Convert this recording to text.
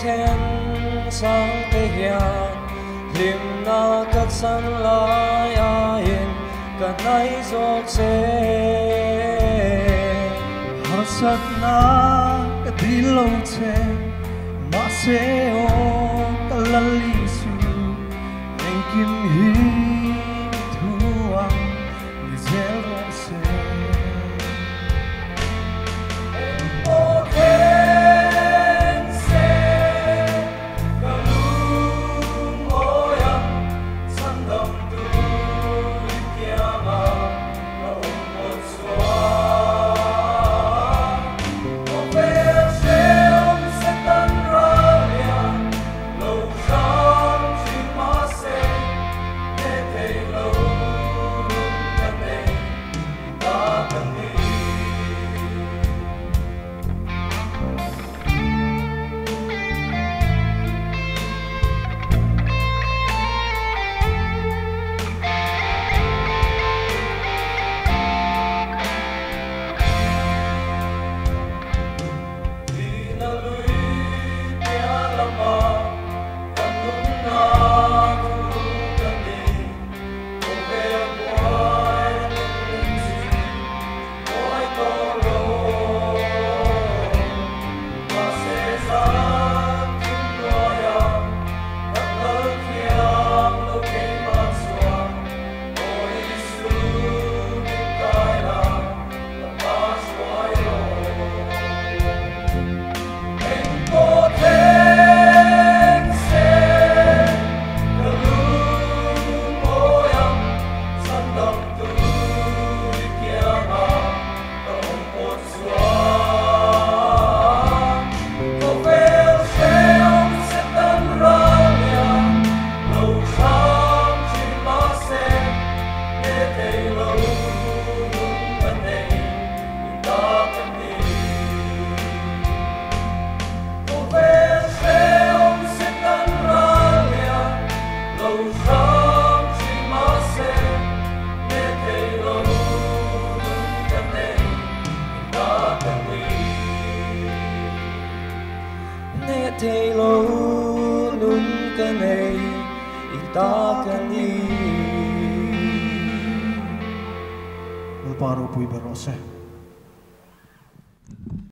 Then sang te hian hlimna ka chan lai aiin ka hnaih zawk che. Harsatna ka dil lo che, mahse aw ka Lal Isu, engkim hi i thu ang ni zel rawh se. Engpawh thleng se ka lungawi ang, chhandam tur i kianga ka awm pawh chuan. Khawvel hrehawm Satan ral hian lo hram thin mahse, he thei lo lung ka nei ta ka ni. Thihna lui piah lamah kan nunna thu ka ni. Khawvel buai a tling chin buai tawh lo. Mahse zan thim hnuaiah kan lal thiam lo keimah chuan Aw Isu min kai la ka pa hruai rawh. Engpawh thleng se ka lungawi ang, chhandam tur i kianga ka awm pawh chuan. Khawvel hrehawm Satan ral hian lo hram thin mahse, he thei lo nung ka nei i ta ka ni. Khawvel hrehawm Satan ral hian lo hram thin mahse, he thei lo nung ka nei i ta ka ni. He thei lo nung ka nei i ta ka ni. Lalpa ropui ber rawh se.